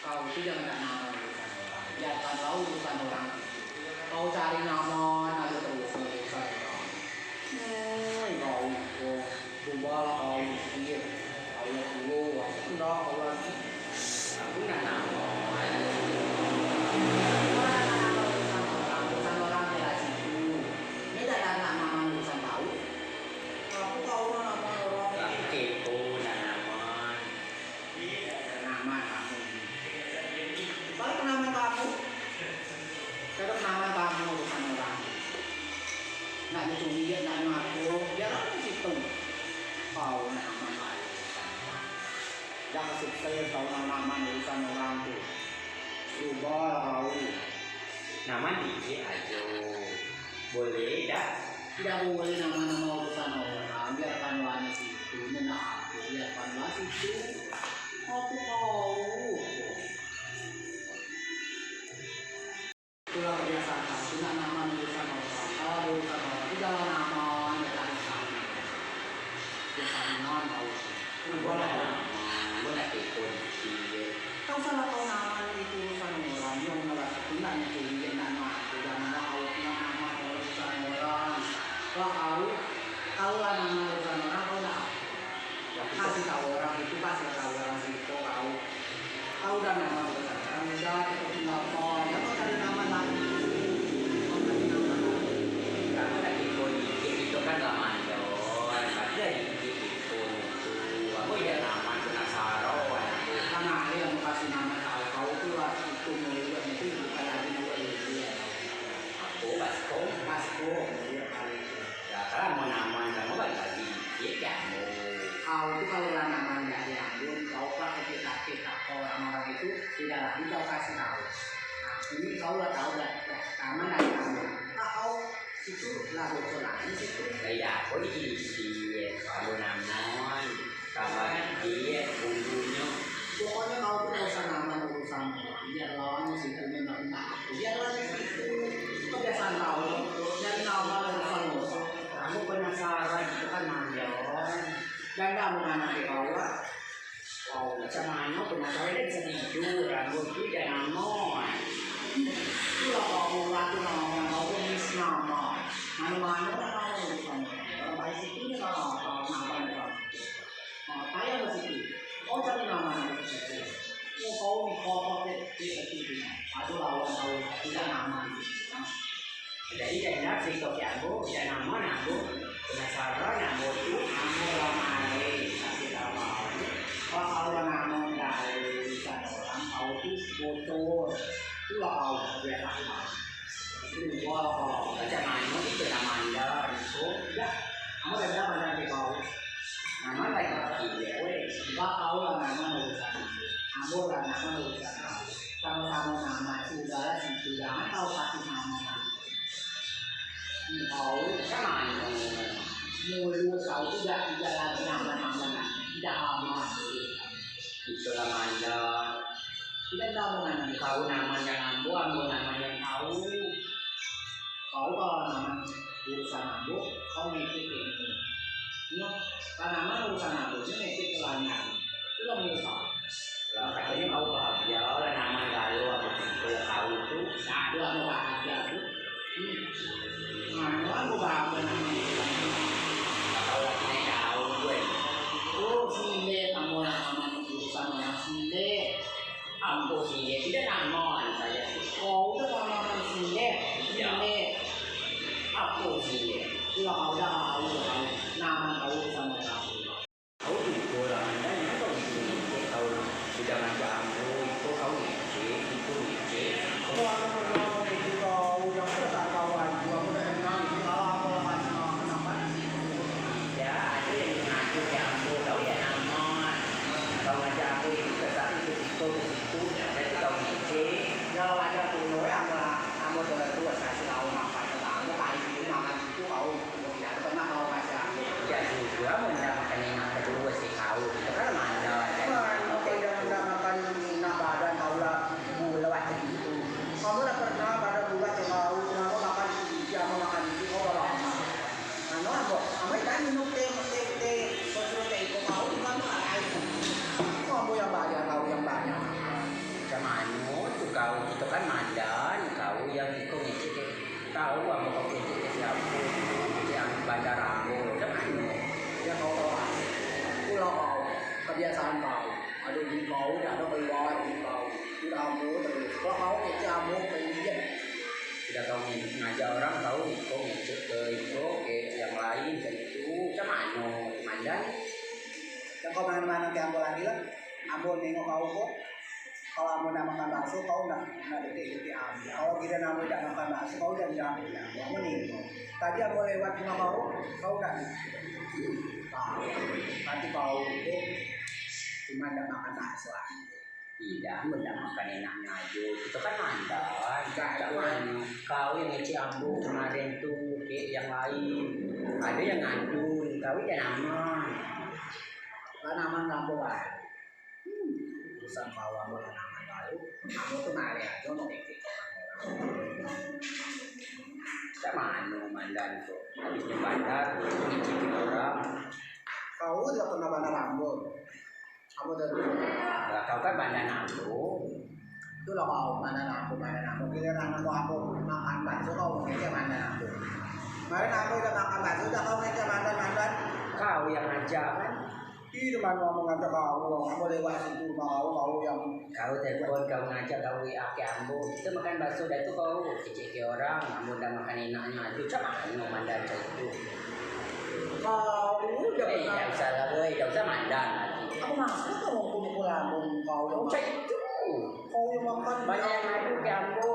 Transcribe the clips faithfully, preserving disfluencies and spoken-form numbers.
Kau itu jangan nak namen urusan orang. Biarkanlah urusan orang itu. Kau cari namen aja terus urusan orang. Hmm, kau itu. Cobalah kau mikir. Kau itu, aku ndak, kau lagi. Aku nak namen. Kau nak namen urusan orang. Urusan orang jelas itu. Ini dah nak namen urusan kau. Aku kau nak namen orang. Aku kepo nak namen. Namen kamu. Kalau namen kamu, kalau namen kamu urusan orang. Nak dicuri, nak ngaku, biar orang situ. Kau namen kamu. Dah sukses kau namen urusan orang tu. Coba kau. Namen dikit aja. Boleh dak? Tidak boleh namen-namen urusan orang. Biarkanlah di situ, nyenak aku, biarkanlah situ. Aku tahu. Itulah kebiasaan kau, tidak namen urusan orang. Kalau ada urusan orang, tidaklah namen, tidak namen. Biasanya namen kau. Kau salah kau namen itu urusan orang, yang ngelas itu ndak nyetir, ndak ngaku, dan ndak kau kena namen urusan orang. Wah, kau, kau lah namen urusan orang, kau ndak. Kasih tahu orang itu, kasih tahu orang situ, kau. Kau udah namen urusan orang, udah, kita tinggal kau. Ya, kau cari namen lagi. Kau cari namen lagi. Kamu lagi kau dikit itu kan lama, Don. Pasti lagi dikit itu. Aku ya namen penasaran. Kan ada yang kasih namen kau, kau tuh lah itu mulut itu bukan lagi mulut itu ya. Aku baskom. Baskom, mulut kau itu. Ya, kalau mau namen kamu kan lagi dikit ya, mau. Kau tuh kalau lah namen nggak diambil, kau pakai kitab-kitab orang-orang itu tidak lagi kau kasih tahu. Nah, ini kau lah tahu dah, dah, namen nggak diambil. Ah, kau situ lah bocor lagi situ. Tidak, aku di sini, ya, kalau namen. Tambah dikit bumbunya. Pokoknya kau tuh nggak usah namen urusan orang. Biar lawannya situ memang entah apa. Biar lawannya situ. Kebiasaan kau. Nyari namen urusan orang. Aku penasaran itu kan namen. Dan kamu anak di bawah. Kau macam mana penasaran dan sejujur. Aku tuh jangan namen. Itulah kau laki namen, kau tuh mis namen. Mana-mana lah kau urusan orang. Orang baik situ nih kalau kau namen orang. Nah, tanya ke situ. Oh, cari namen. Oh, kau ni kotor deh. Dia ketipu. Aduh, lawan kau. Tidak namen. Nah. Jadi, dia nak cerita ke aku, dia namen aku. Penasaran, aku tu, aku lama ni, tapi lama. Kalau kau namen dari sana orang, kau tu bocor. Itulah kau, dia tak tahu. Wah, macam mana itu namen anda, itu? Ya, kamu dah dapat nanti kau. Namen lagi kau pilih, weh. Sebab kau lah namen urusan aku. Aku lah namen urusan kau. Sama-sama namen, sudahlah situ. Jangan kau kasih namen aku. Kau, macam mana? Mulut kau tu dah tidak lagi namen-namen. Tidak aman. Itulah mandor. Tidak tahu mana. Kau namen yang ambo, ambo namen yang kau. Kau kalau namen urusan ambo, kau ngikut ini. Nyo, kalau namen urusan ambo, nyo ngikut ke lain. Itu lah muka. Lah, katanya kau bahagia, lah namen galau, ambo cerita kau tu. Nah, itu ambo bahagia tu. Hmm. Nah, itu ambo bahagia namen urusan ambo. Kau lagi naik daun, gue. Oh, sini, kamu lah namen urusan orang sini. Ambo sini, tidak namen saya. Oh, udah namen sini. Iya. Sini. Aku sini. Udah, udah, udah. Namen kau sama aku. Kau tu iko lah, anda ni kau iko ni, kau sudah ngajak ambo, iko kau ngecek, iko ngecek. Kau anu pernah ngecek kau, udah pesan kau lagi, aku dah kenal, itu salah apa lah, kenapa sih? Tidak, ada yang ngajak ke ambo, kau ya namen. Kau ngajak ambo itu ke sana, ke situ, ke situ, berarti kau ngecek. Ya, wajar tu, ya, ambo, ambo tu, tu, saya sih tahu makan, tahu, tahu, makan itu, kau. Tidak pernah kau kasih aku. Ya juga, mau minta makan enak kedua sih kau. Itu kan mandor, kan? Nah, kau tidak minta makan enak badan kau lah, gula waktu itu. Kamu lah pernah pada buat yang kau, kenapa makan itu, kamu makan itu, kau kalau lama. Anu, ambo, ambo kan minum teh, teh, teh, kau suruh teh, kau mau, kamu lah lain. Kau ambo yang bayar, kau yang banyak. Sama Tahu ambo kau kecek-kecek ambo, kecek ambo bandar ambo, cak mano? Ya kau tahu, aku lah kau, kebiasaan kau. Ado di kau, dak ado keluar di kau. Udah ambo terus. Kalau kau kecek ambo, kau lihat. Sudah kau ngajak orang, kau, kau ngecek ke itu, ke yang lain, ke itu. Cak mano, Mandan? Cak kau mano-mano ke ambo lagi lah. Ambo nengok kau kok. Kalau ambo nak makan bakso, kau nak, nak detik-detik ambo. Kalau kira ambo dak makan bakso, kau dak bilang ambo. Ambo nengok. Tadi ambo lewat rumah kau, kau dak. Tahu. Berarti kau itu cuma dak makan bakso aja. Idak, ambo dak makan enaknyo ajo. Kito kan mandan. Cak mano? Kau yang ngecek ambo kemaren tu, kek yang lain. Ado yang ngadu, kau dak aman. Lah aman ngapo, Bang? Hmm, urusan kau ambo lah aman baru. Ambo tu mari ajo mau ngecek orang. Cak mano Mandan tu? Habis bandar, ngecek orang. Kau dak pernah bandar ambo. Ambo dak. Lah, kau kan mandan ambo. Itulah kau mandan ambo, mandan ambo. Giliran ambo, ambo makan bakso, kau ngecek mandan ambo. Kemaren ambo udah makan bakso, udah kau ngecek mandan, mandan. Kau yang ngajak kan? Ih, di mano ambo ngajak kau? Ambo lewat situ rumah kau, kau yang. Kau telepon, kau ngajak, kau W A ke ambo. Kito makan bakso dah tu kau kecek ke orang, ambo dah makan enaknyo ajo. Cak mano mandan cak itu? Kau dak pernah. Eh, dak usah lah, woi, dak usah mandan lagi. Apo maksud kau mukul-mukul lambung kau? Cak itu. Kau yang makan. Banyak yang ngadu ke ambo.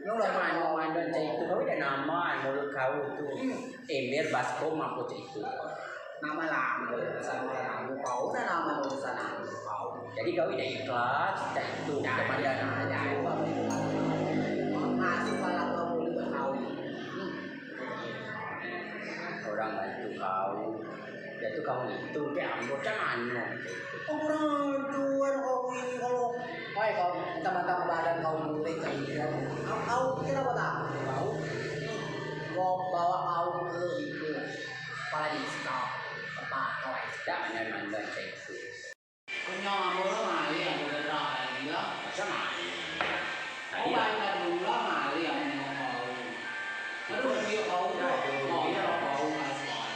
Cak mano mandan cak itu? Kau dak nyaman mulut kau tu. Hmm. Ember baskom apo cak itu? Nyaman lah, urusan orang ambo, kau dah nyaman urusan ambo, kau. Jadi kau dak ikhlas cak itu, dak mandan. Masih kalah kau boleh berkau. Hmm. Orang bantu kau. Dah tu kau ngitung ke ambo, cak mano? Orang tuan kau ini kalau, oi, kau mentang-mentang badan kau burik cak itu. Kau, kau kira apo takut kau? Kau bawa kau ke itu, kepala desa, tempat kau. Dak mandan-mandan cak itu. Kenyang ambo lah, mari ambo gerak lagi lah. Macam mano? Tadi lah. Kau banyak dulu lah, mari ambo nengok kau. Aduh, duit kau tu. Aduh, duit. Kau, kau, kau, kau.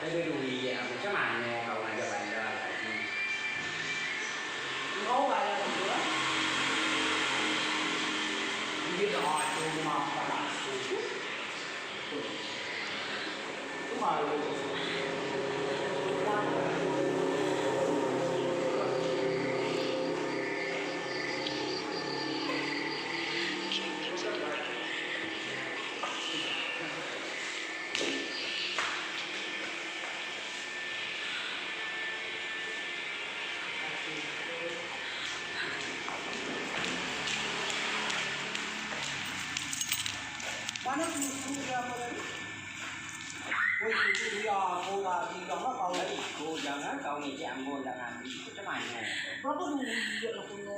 Aduh, duit, macam mano kau ngajak bandar tadi? Kau banyak dulu lah. Duit dah ada, makan masuk. Mano susu dio apo tadi? Woi, susu dio apo tadi? Jangan kau. Iko, jangan kau ngejek ambo, jangan. Iko cak mano? Berapo duit lah punyo?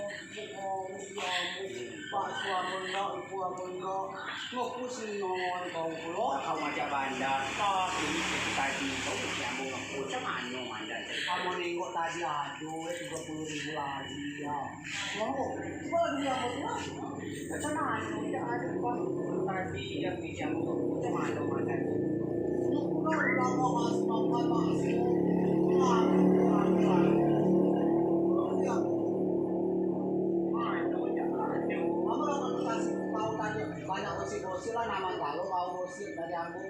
Bakso apo ndak, iku apo ndak. Ngepus nyo kau pulo. Kau ngajak bandar, tas, ini tadi. Kau ngejek ambo ngepus, cak mano bandar? Ambo nengok tadi ado tigo puluh ribu lagi, yo. Mau, coba lagi ambo tu lah. Cak mano, dak ado, Bang. Tadi dio pinjam tu, cak mano, Bang, tadi? Nyuk pulo, udah mau masuk, Bang, Bang, masuk. Pulang, pulang, pulang. Pulang, pulang. Mano, dak ado. Ambo lah kasih tau tadi, banyak gosip-gosip lah, namo talo kau gosip dari ambo.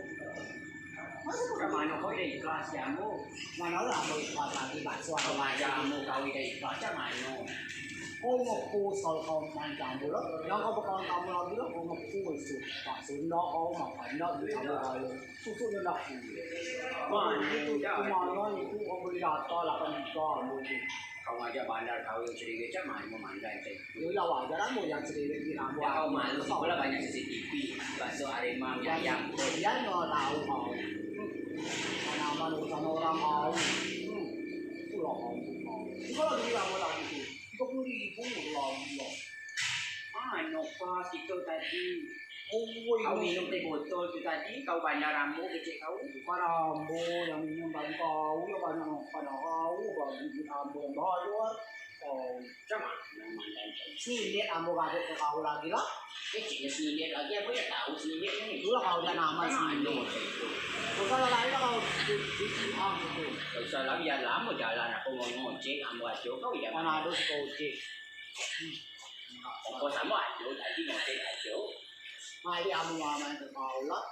Mano kau dak ikhlas, Jambu? Mano lah ambo ikhlas lagi, bakso ambo makan. Jambu, kau dak ikhlas, cak mano? Kau ngepus kalau kau main jambu lo, yang kau bekawan kamu lagi lo, kau ngepus tu. Bakso ndak kau makan, ndak duit ambo kayo. Susu ndak. Mano itu, mano itu, kau beli data lapan juta ambo tu. Kau ngajak bandar, kau yang cerewet, cak mano mandai, cak. Yo, yo, wajar ambo yang cerewet di ambo. Dak kau malu, sikolah banyak C C T V, bakso Arema, mie ayam. Biar nyo tau kau. Hmm. Mana-mana urusan orang kau. Hmm. Itulah kau, kau. Sikolah duit ambo tadi tu. Tigo puluh ribu lagi, yo. Mano pas kito tadi? Oi, kau minum teh botol tu tadi, kau bandar ambo kecek kau. Bukan ambo yang minum, paling kau yang banyak makan, kau bagi duit ambo yang bayar. Kau. Cak mano mandai Sinilit ambo gabuk ko kau lagi lah. Keciknyo sinilit lagi, ambo yo tau sinilit ni. Itulah kau dak naman sinilit. Kau salah lain lah kau. Kau salah, yo lamo jalan aku mau ngojek, ambo ajo kau yo. Mana ado si kau ojek. Kau samo ajo, tadi ngojek ajo. Mari ambo maman ke kau lah.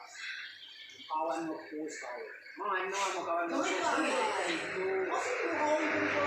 Kawan ngepus kau. Mano ambo kawan ngepus? Itu.